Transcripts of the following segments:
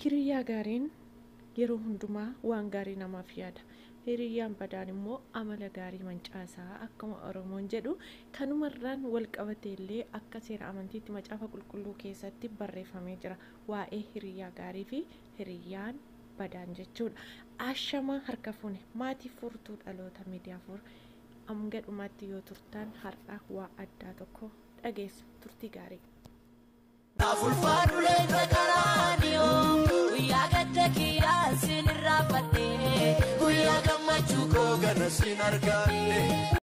Hiriyaa gaariin yeroo hundumaa waan gaarii namaaf yaada. Hiriyyaan badaan immoo amala gaarii mancaasaa akkuma Oromoon jedhu kanumarraan wal qabatee illee akka seera amantiitti macaafa qulqulluu keessatti barreeffamee jira. Waa'ee hiriyyaa gaarii fi hiriyyaan badaan jechuudha. Ashamaa harka fuune maatii furtuu dhaloota miidiyaa fur hanga dhumaatti yoo turtan har'a waa addaa tokko dhageessu turtii gaarii. Naaf ulfaadhu leenca qaraanioo guyyaa gadda kiyyaa sin irraanfadhee guyyaa gammachuu koo kana sin argadhe.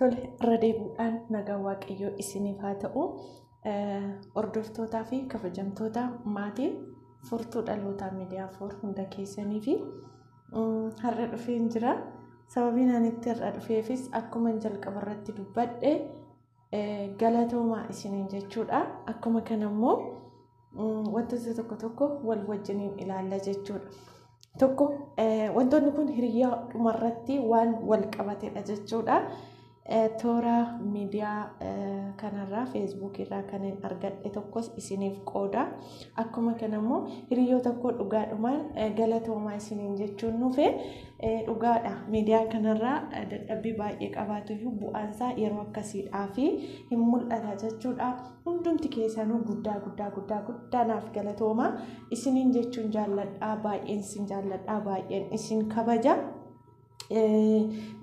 Tole irra deebi'uudhaan nagaan waaqayyoo isiniif haa ta'u. Hordoftootaa fi kabajamtoota maatii furtuu dhalootaa miidiyaa foor hunda keessanii fi har'a dhufeen jira. Sababiin ani itti har'a dhufeefis akkuma jalqaba irratti dubbadhe galatoomaa isiniin jechuudha. Akkuma kana immoo wantoota tokko tokko wal wajjiniin ilaalla jechuudha. Tokko wantoonni kun hiriyaa dhumarratti waan wal qabatedha jechuudha. Toora miidiyaa kanarraa feesbuukirraa kanneen argadhe tokkos isiniif qooda. Akkuma kana immoo hiriyoota koo dhugaadhumaan galatoomaa isiniin jechuun nufe dhugaadha. Miidiyaa kanarraa dadhabbii baay'ee qabaatuyyuu bu'aansaa yeroo akkasiidhaa fi hin mul'ata jechuudha. Hundumti keessanuu guddaa guddaa guddaa guddaa naaf galatoomaa isiniin jechuun jaalladhaa baay'een isin jaalladhaa baay'een isin kabaja.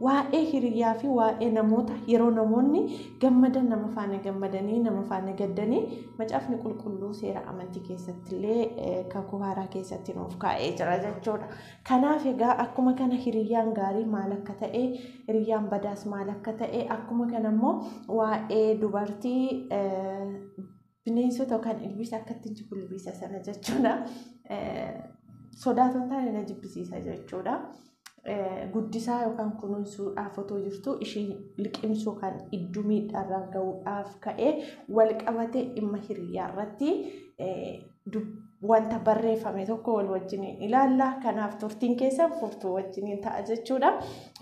Waa'ee hiriyaa fi waa'ee namoota yeroo namoonni gammadan nama faana gammadanii nama faana gaddanii macaafni qulqulluu seera amantii keessatti illee kakuu haaraa keessatti nuuf kaa'ee jira jechuudha. Kanaaf egaa akkuma kana hiriyyaan gaarii maal akka ta'e hiriyyaan badaas maal akka ta'e akkuma kana immoo waa'ee dubartii bineensota yookaan ilbiisa akkatti jibbu ilbiisa sana jechuudha. Sodaatoo hin taane na jibbisiisa jechuudha. Guddisaa yookaan kunuunsuudhaaf otoo jirtu ishii liqimsuu kan iddoo miidhaarraan gahuudhaaf ka'ee wal qabatee dhimma hiriyyaa irratti wanta barreeffame tokko wal wajjiniin ilaalla. Kanaaf turtiin keessan furtuu wajjiniin ta'a jechuudha.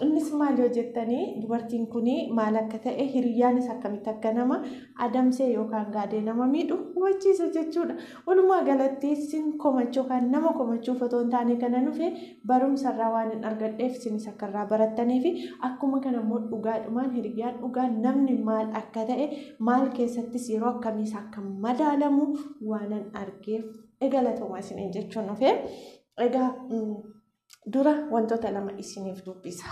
Innis maal yoo jettanii dubartiin kun maal akka ta'e hiriyyaanis akkamitti akka nama adamsee yookaan gaadee nama miidhu hubachiisa jechuudha. Walumaa galatti sin komachuu yookaan nama komachuuf otoo hin taane kana nufe barumsarraa waan hin argadheef isinis akka irraa barattanii fi akkuma kana immoo dhugaadhumaan hiriyyaan dhugaa namni maal akka ta'e maal keessattis yeroo akkamiis akka madaalamu waanan argeef galatoomaa isiniin jechuun dhufe. Egaa dura wantoota lama isiniif dubbisa.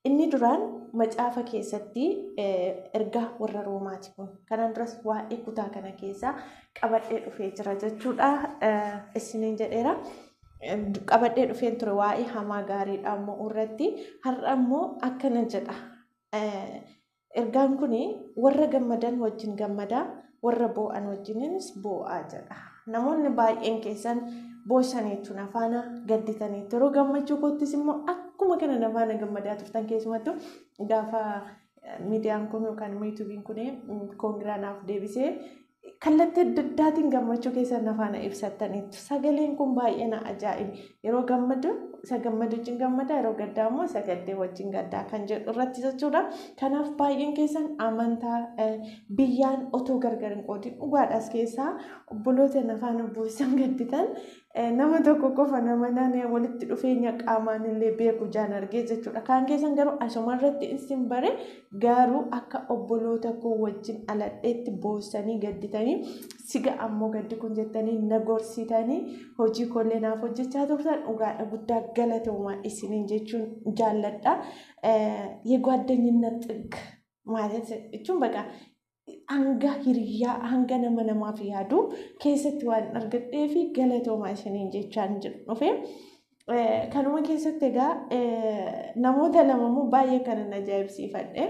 Inni duraan macaafa keessatti ergaa warra Roomaati kun. Kanaan duras waa'ee kutaa kana keessaa qabadhee dhufee jira jechuudha. Isiniin jedheera. Qabadhee dhufeen ture waa'ee hamaa gaariidha immoo irratti. Har'a immoo akkana jedha. Ergaan kun warra gammadan wajjin gammadaa, warra boo'an wajjininis boo'aa jedha. Namoonni baay'een keessan boossaniitu na faana gadditaniitu yeroo gammachuu koottis immoo akkuma kana na faana gammadaa turtan keessumattuu gaafa miidiyaan kun yookaan immoo yuutuubiin kun koongiraa naaf deebisee kallattii adda addaatiin gammachuu keessan na faana ibsattaniitu. Sagaleen kun baay'ee na ajaa'ibe. Yeroo gammadu isa gammadu wajjin gammadaa yeroo gaddaa immoo isa gaddee wajjin gaddaa kan jedhu irratti jechuudha. Kanaaf baay'een keessan amantaa biyyaan otoo gargar hin qoodin dhugaadhaas keessaa obboloota na faana buusan gadditan nama tokko qofa nama naannoo walitti dhufeenya qaamaan illee beeku jaan argee jechuudha. Kaan keessan garuu asuma irratti isin bare garuu akka obboloota koo wajjin aladheetti boossanii gadditanii siga ammoo gaddi kun jettanii na gorsitanii hojii koollee naaf hojjechaa turtan dhugaadha guddaa galatoomaa isiniin jechuun jaalladha. የጓደኝነት ጥግ ማለት jechuun በቃ hanga hiriyaa hanga nama namaaf yaadu keessatti waan argadhee fi galatoomaa isiniin jechaan jiru dhufe. Kanuma keessatti egaa namoota lama immoo baay'ee kanan ajaa'ibsiifadhe.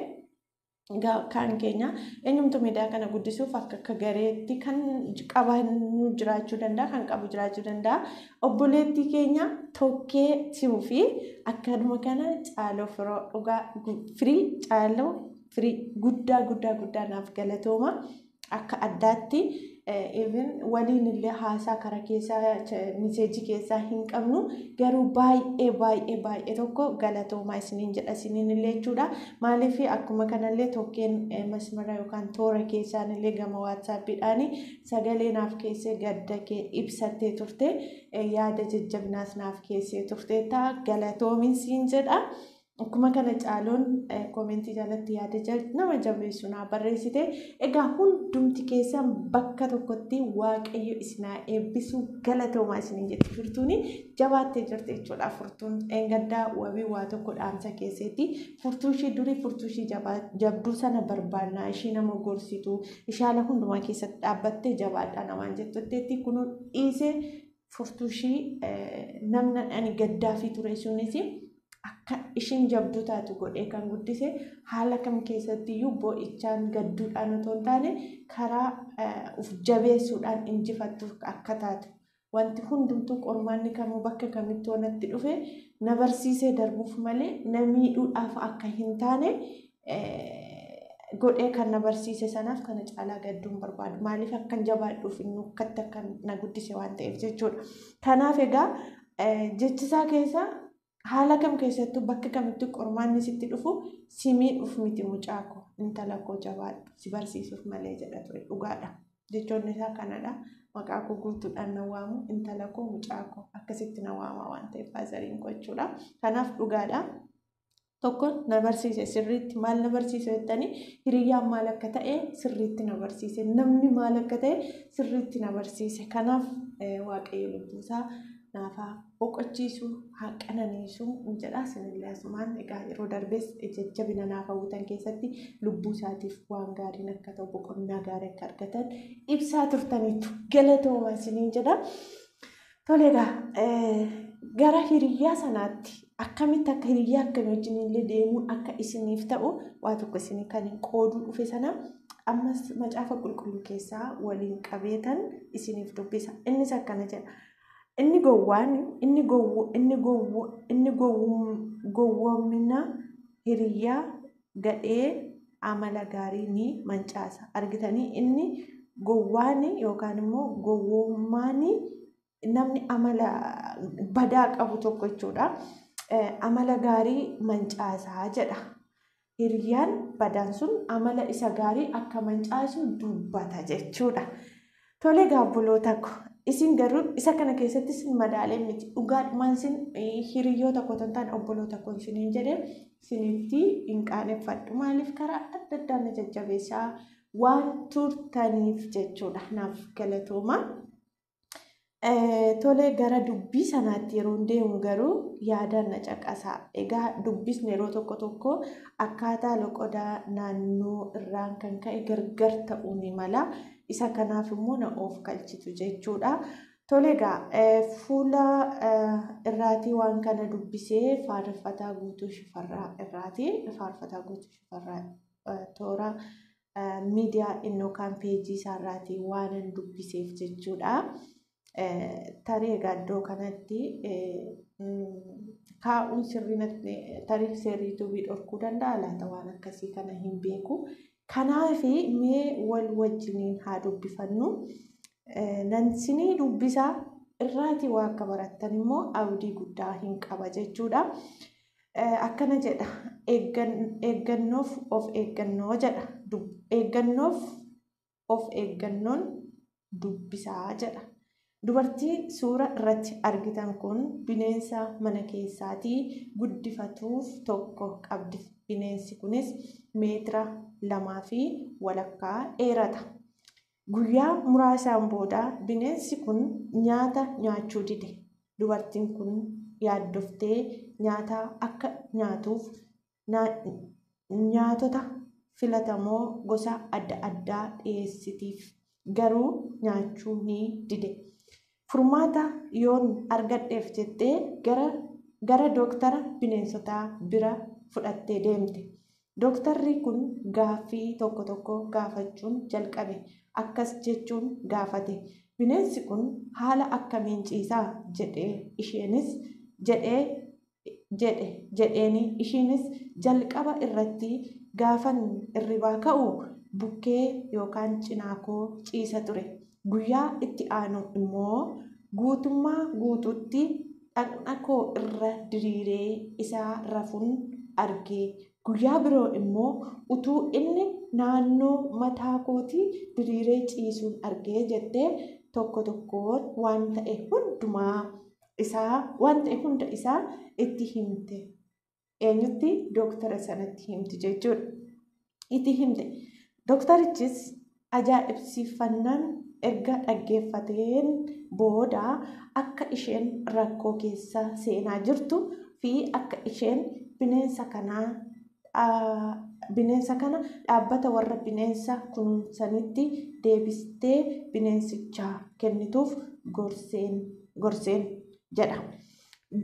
Kaan keenya eenyumtu miidiyaa kana guddisuuf akka akka gareetti kan qabannu jiraachuu danda'a kan qabu jiraachuu danda'a. Obboleettii keenya tokkee tiruu fi akkanuma kana caaloo firoo dhugaa firii caaloo firii guddaa guddaa guddaa naaf galatooma akka addaatti Even waliin illee haasaa karaa keessaa miseejii keessaa hin qabnu, garuu baay'ee baay'ee baay'ee tokko galatoomaa isiniin jedha isiniin illee jechuudha. Maaliif akkuma kanallee tokkeen masmara yookaan toora keessaan illee gama waatsaappiidhaan sagalee naaf keessee gadda kee ibsattee turte, yaada jajjabinaas naaf keessee turte ta'a, galatoomin siin jedha. Akkuma kana caaloon koomentii jalatti yaada nama jabeessu naa barreessite. Egaa hundumti keessan bakka tokkotti Waaqayyo isinaa eebbisu, galatoomaa isiniin jetti. Furtuuni jabaattee jirti jechuudha. Furtuun eengaddaa wabii waa tokko dhaamsa keessetti. Furtuu ishii durii, furtuu ishii jabduu sana barbaannaa, ishii nama gorsitu, ishii haala hundumaa keessatti dhaabbattee jabaadhaa namaan jettutti kunuu dhiisee furtuu ishii namna ani gaddaafii ture sunis akka ishiin jabduu taatu godhee kan guddise, haala kam keessattiyyuu boo'ichaan gadduudhaan otoo hin taane karaa uf jabeessuudhaan injifattu akka taatu, wanti hundumtuu qormaanni kamuu bakka kamitti wanatti dhufe na barsiisee darbuuf malee na miidhuudhaaf akka hin taane godhee kan na barsiise sanaaf kana caalaa gadduun barbaadu. Maaliif akkan jabaadhuuf inni akkatti akka na guddise waan ta'eef jechuudha. Kanaaf egaa jechisaa keessa haala kam keessattuu bakka kamittuu qormaanni sitti dhufu si miidhuuf miti, mucaa koo, intala koo, jabaadhu, si barsiisuuf malee jedha ture. Dhugaadha. Jechoonni isaa kanadha. Maqaa koo guutuudhaan na waamu, intala koo, mucaa koo akkasitti na waama waan ta'eef faazariin koo jechuudha. Kanaaf dhugaadha. Tokko na barsiise sirriitti. Maal na barsiise jettanii, hiriyyaan maal akka ta'e sirriitti na barsiise, namni maal akka ta'e sirriitti na barsiise. Kanaaf Waaqayyo lubbuusaa naafaa boqochiisu, haa qananiisu jedha. Isinillee asumaan egaa yeroo darbees jajjabina naaf hawwitan keessatti lubbuu isaatiif waan gaariin akka ta'u, boqonnaa gaarii akka argatan ibsaa turtaniitu, galatooma isiniin jedha. Tole, egaa gara hiriyyaa sanaatti akkamitti akka hiriyyaa akkamii wajjin illee deemuun akka isiniif ta'u waa tokko isinii kan qooduu dhufe sana ammas macaafa qulqulluu keessaa waliin qabeetan isiniif dubbisa. Innis akkana jedha. Inni gowwaan inni gowwu inni gowwu inni gowwoomina hiriyyaa gadhee amala gaarii ni mancaasa. Argitanii, inni gowwaan yookaan immoo gowwoommaan namni amala badaa qabu tokko jechuudha. Amala gaarii mancaasaa jedha. Hiriyyaan badaan sun amala isa gaarii akka mancaasu dubbata jechuudha. Tole egaa obboloota ko, isin garuu isa kana keessatti isin madaalee miti, dhugaadhumaan isin hiriyoota koo hin taane obboloota koo isiniin jedhee isinitti hin qaaneffadhu. Maaliif karaa adda addaa na jajjabeessaa waan turtaniif jechuudha. Naaf galatooma. Tole, gara dubbii sanaatti yeroo deemu garuu yaadaan na caqasaa. Egaa dubbisni yeroo tokko tokko akkaataa loqodaa naannoo irraan kan ka'e gargar ta'uu ni mala. Isa kanaaf immoo na of kalchitu jechuudha. Tole egaa fuula irraatii waan kana dubbisee Faarfataa Guutuu Shifarraa irraatii, Faarfataa Guutuu Shifarraa toora miidiyaa yookaan peejii isaarraatii waanan dubbiseef jechuudha. Tarii egaa iddoo kanatti kaa'uun sirrii tarii seerri yuutuubii dhorkuu danda'a laata, waan akkasii kana hin beeku. Kanaaf mee wal wajjiniin haa dubbifannu. Nan sinii dubbisaa, irraatii waa akka barattan immoo abdii guddaa hin qaba jechuudha. Akkana jedha: eeggannoof of eeggannoo jedha. Eeggannoof of eeggannoon dubbisaa jedha. Dubartii suura irratti argitan kun bineensa mana keessaatii guddifatuuf tokko qabdi. Bineensi kunis meetira 2.5 dheerata. Guyyaa muraasaan booda bineensi kun nyaata nyaachuu dide. Dubartiin kun yaaddoftee nyaata akka nyaatuuf nyaatota filatamoo gosa adda addaa dhiyeessitiif. Garuu nyaachuu ni dide. Furmaata yoon argadheef jettee gara dooktara bineensotaa bira fudhattee deemte. Dooktarri kun gaaffii tokko tokko gaafachuun jalqabe. Akkas jechuun gaafate. "Bineensi kun haala akkamiin ciisaa?" jedhee, isheenis jedhee jedhe jedheeni. Ishiinis, "Jalqaba irratti gaafan irribaa ka'u bukkee yookaan cinaa koo ciisa ture. Guyyaa itti aanu immoo guutummaa guutuutti dhaqna koo irra diriiree isaa rafuun arge. Guyyaa biroo immoo utuu inni naannoo mataa kootii diriiree ciisuun argee jettee tokko tokkoon waan ta'e hundumaa isaa waan ta'e hunda isaa itti himte. Eenyutti? Dooktara sanatti himti jechuudha. Itti himte. Dooktarichis ajaa'ibsiifannaan erga dhaggeeffateen booda akka isheen rakkoo keessa seenaa jirtu fi akka isheen bineensa kana dhaabbata warra bineensa kunuunsanitti deebistee bineensichaa kennituuf gorseen jedha.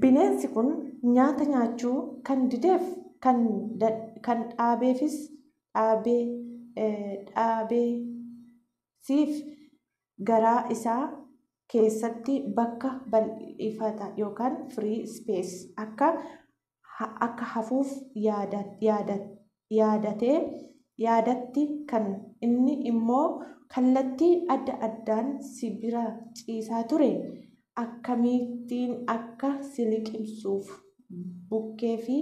Bineensi kun nyaata nyaachuu kan dideef kan dhaabeefis dhaabeesiif garaa isaa keessatti bakka bal'ifata yookaan free space akka hafuuf yaadatti kan inni immoo kallattii adda addaan si bira ciisaa ture akkamittiin akka si liqimsuuf bukkee fi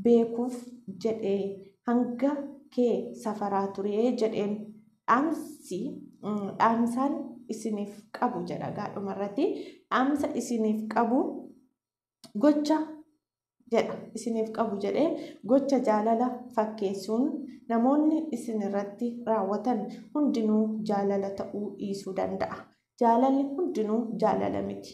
beekuuf jedhee hanga kee safaraa ture jedheen dhaamsaan isiniif qabu jedha gaadhumarratti. Dhaamsa isiniif qabu gocha jedha isiniif qabu jedhee gocha jaalala fakkeessuun namoonni isinirratti raawwatan hundinuu jaalala ta'uu dhiisuu danda'a. Jaalalli hundinuu jaalala miti.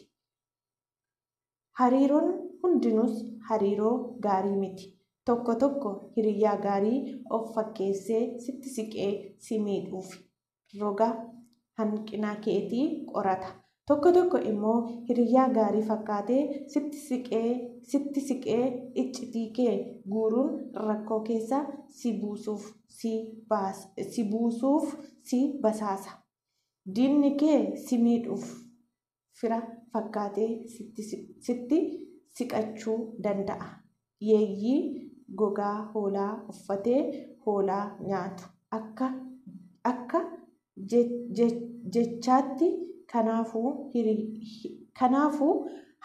Hariiroon hundinuus hariiroo gaarii miti. Tokko tokko hiriyaa gaarii of fakkeessee sitti siqee si miidhuuf roga hanqina keetii qorata. Tokko tokko immoo hiriyaa gaarii fakkaatee sitti siqee iccitii kee guuruun rakkoo keessa si buusuuf si basaasa. Diinni kee si miidhuuf fira fakkaatee sitti siqachuu danda'a. Yeeyyii gogaa hoolaa uffatee hoolaa nyaatu akka jechaatti. Kanaafuu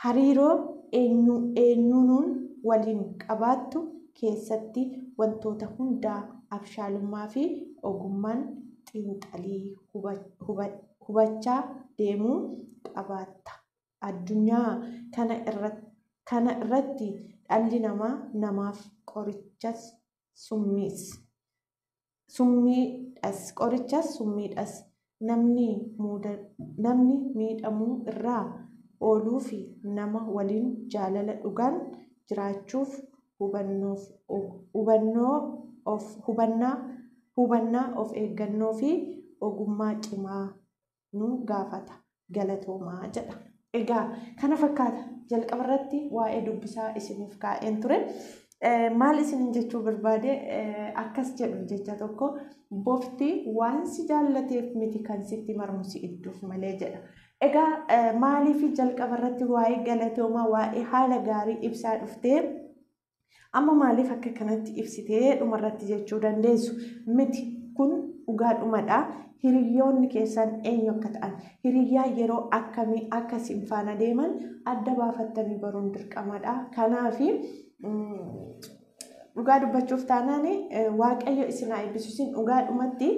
hariiroo eenyuun waliin qabaattu keessatti wantoota hundaa abshaalummaa fi ogummaan xiinxalii hubachaa deemuu qabaatta. Addunyaa kana irratti dhalli namaa namaaf qorichas summiidhas. Namni miidhamuu irraa ooluu fi nama waliin jaalala dhugaan jiraachuuf hubannaa of eeggannoo fi ogummaa cimaa nu gaafata. Galatoomaa jedha. Egaa kana fakkaata jalqaba irratti waa'ee dubbisaa isiniif kaa'een ture. Maal isiniin jechuu barbaade akkas jedhu jecha tokko bofti waan si jaallateef miti kan sitti marmu si idduuf malee jedha. Egaa maaliif jalqaba irratti waa'ee galatoomaa waa'ee haala gaarii ibsaa dhuftee amma maaliif akka kanatti ibsitee dhumarratti jechuu dandeessu miti kun dhugaadhumadha. Hiriyoonni keessan eenyu akka ta'an hiriyaa yeroo akkamii akka isin faana deeman adda baafattanii baruun dirqamadha. Kanaaf dhugaa dubbachuuf taanaan Waaqayyo isin haa eebbisu. Isin dhugaadhumatti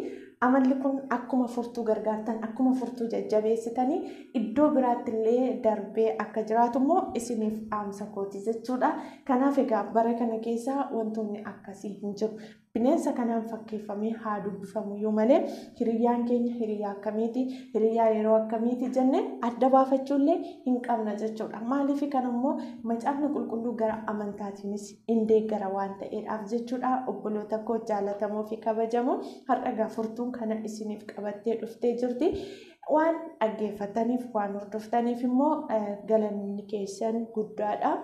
amalli kun akkuma furtuu gargaartan akkuma furtuu jajjabeessitanii iddoo biraatti illee darbee akka jiraatu immoo isiniif dhaamsa kooti jechuudha. Kanaaf egaa bara kana keessa wantoonni akkasii hin jiru. Bineensa kanaan fakkeeffamee haa dubbifamu iyyuu malee hiriyyaan keenya hiriyaa akkamiiti hiriyaa yeroo akkamiiti jennee adda baafachuullee hin qabna jechuudha. Maaliif kan immoo macaafni qulqulluu gara amantaatiinis hin deeggara waan ta'eedhaaf jechuudha. Obboloota koo jaallatamoo fi kabajamoo har'a egaa furtuun kana isiniif qabattee dhuftee jirti. Waan dhaggeeffataniif waan hordoftaniif immoo galanni keessan guddaadha.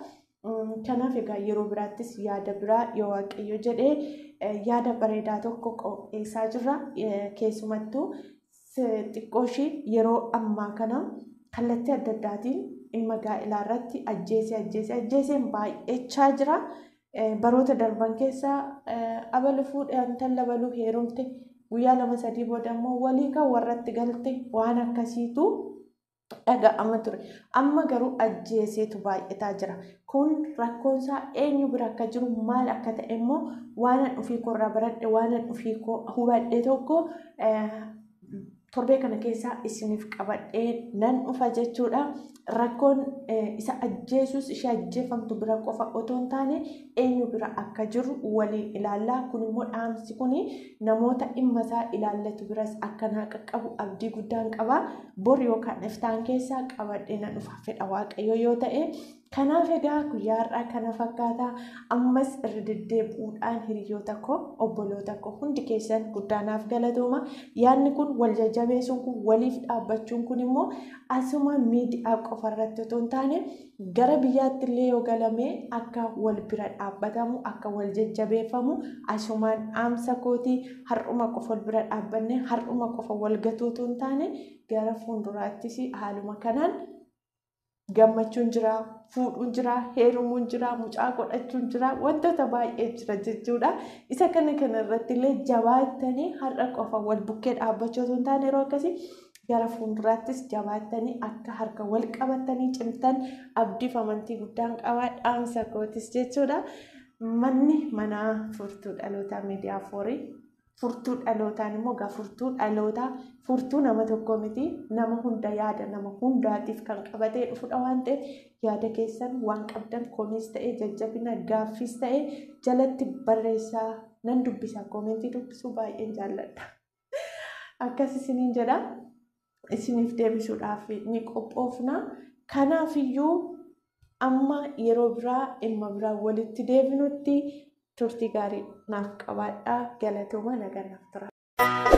Kanaaf egaa yeroo biraattis yaada biraa yoo Waaqayyo jedhee yaada bareedaa tokko qopheessaa jirra. Keessumattuu xiqqoo ishee yeroo ammaa kana kallattii adda addaatiin dhimma gaa'elaa irratti ajjeeseen baay'achaa jira. Baroota darban keessa abalu fuudhee intala baluu heerumte Guyyaa 2-3 booda immoo walii kan warratti galte waan akkasiitu dhaga'ama ture. Amma garuu ajjeeseetu baay'ataa jira. Kun rakkoonsaa eenyu bira akka jiru maal akka ta'e immoo waan ofii koo irraa baradhe, waan ofii koo hubadhe tokko torbee kana keessaa isiniif qabadhee nan dhufa jechuudha. Rakkoon isa ajjeesus ishee ajjeefamtu bira qofa otoo hin taane eenyu bira akka jiru waliin ilaallaa. Kun immoo dhaamsi kun namoota dhimma isaa ilaallatu biras akka naa qaqqabu abdii guddaan qaba. Bor yookaan iftaan keessaa qabadhee nan dhufa fedha Waaqayyoo yoo ta'e. Kanaaf egaa guyyaa har'aa kana fakkaata. Ammas irra deddeebi'uudhaan hiriyoota koo, obboloota koo hundi keessan guddaanaaf galatooma. Yaadni kun wal jajjabeessuun kun, waliif dhaabbachuun kun immoo asuma miidiyaa qofa irratti otoo hin taane gara biyyaatti illee yoo galame akka wal bira dhaabbatamu, akka wal jajjabeeffamu asumaan dhaamsa kootii. Har'uma qofa wal bira dhaabbanne, har'uma qofa wal gatuu otoo hin taane gara fuulduraattis haaluma kanaan gammachuun jira, fuudhuun jira, heerumuun jira, mucaa godhachuun jira, wantoota baay'ee jira jechuudha. Isa kana irratti illee jabaattanii har'a qofa wal bukkee dhaabbachuu otoo hin taane yeroo akkasii gara fuulduraattis jabaattanii akka harka wal qabatanii cimtan abdiif amantii guddaan qabaa, dhaamsa kootis jechuudha. Manni manaa furtuu dhalootaa miidiyaa foorii. Furtuu dhalootaan immoo egaa furtuu dhalootaa furtuu nama tokko miti, nama hunda, yaada nama hundaatiif kan qabatee dhufudha waan ta'eef yaada keessan waan qabdan komiis ta'e, jajjabina gaaffiis ta'e jalatti barreessaa, nan dubbisa. Koomentii dubbisuu baay'een jaalladha. Akkas isiniin jedha, isiniif deebisuudhaaf ni qophoofna. Kanaafiyyuu amma yeroo biraa dhimma biraa walitti deebinutti turtii gaarii naaf qabaadhaa. Galatooma, nagaa naaf tura.